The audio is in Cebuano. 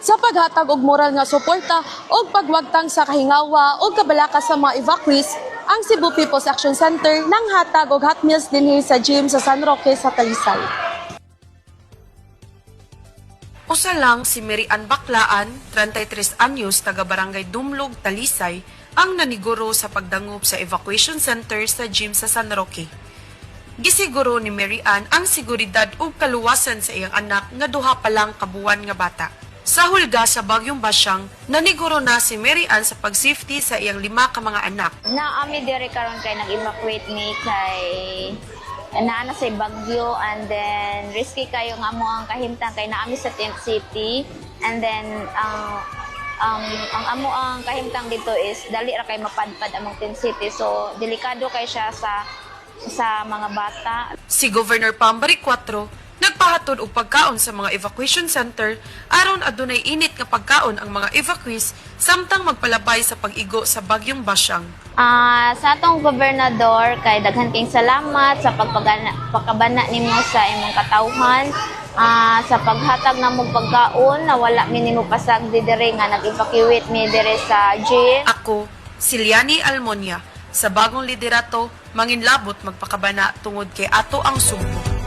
Sa paghatag og moral nga suporta ug pagwagtang sa kahingawa ug kabalaka sa mga evacuees, ang Cebu People's Action Center nanghatag og hot meals dinhi sa gym sa San Roque sa Talisay. Usa lang si Mary Ann Baklaan, 33 anyos, taga Barangay Dumlog, Talisay, ang naniguro sa pagdangop sa evacuation center sa gym sa San Roque. Gisiguro ni Mary Ann ang seguridad ug kaluwasan sa iyang anak nga 2 pa lang kabuwan nga bata. Sa hulga sa Bagyong Basyang, naniguro na si Mary Ann sa pag-safety sa iyang lima ka mga anak. Naa mi diri karon kay nag-evacuate mi kay naa na sa bagyo and then risky kayo nga amo ang kahimtang kay naa mi sa tent city and then ang amo ang kahimtang dito is dali ra kay mapadpad among tent city, so delikado kay siya sa mga bata. Si Governor Pam Baricuatro nagpahatod og pagkaon sa mga evacuation center aron adunay init nga pagkaon ang mga evacuees samtang magpalabay sa pag-igo sa Bagyong Basyang. Sa atong gobernador, kay daghan kayong salamat sa pagpagana, pagkabana nimo sa imong katawhan, sa paghatag namo pagkaon na wala mi nimo pasagdi diri nga nag-evacuate mi diri sa gym. Ako, si Liani Almonia, sa bagong liderato, manginlabot magpakabana tungod kay ato ang Sugbo.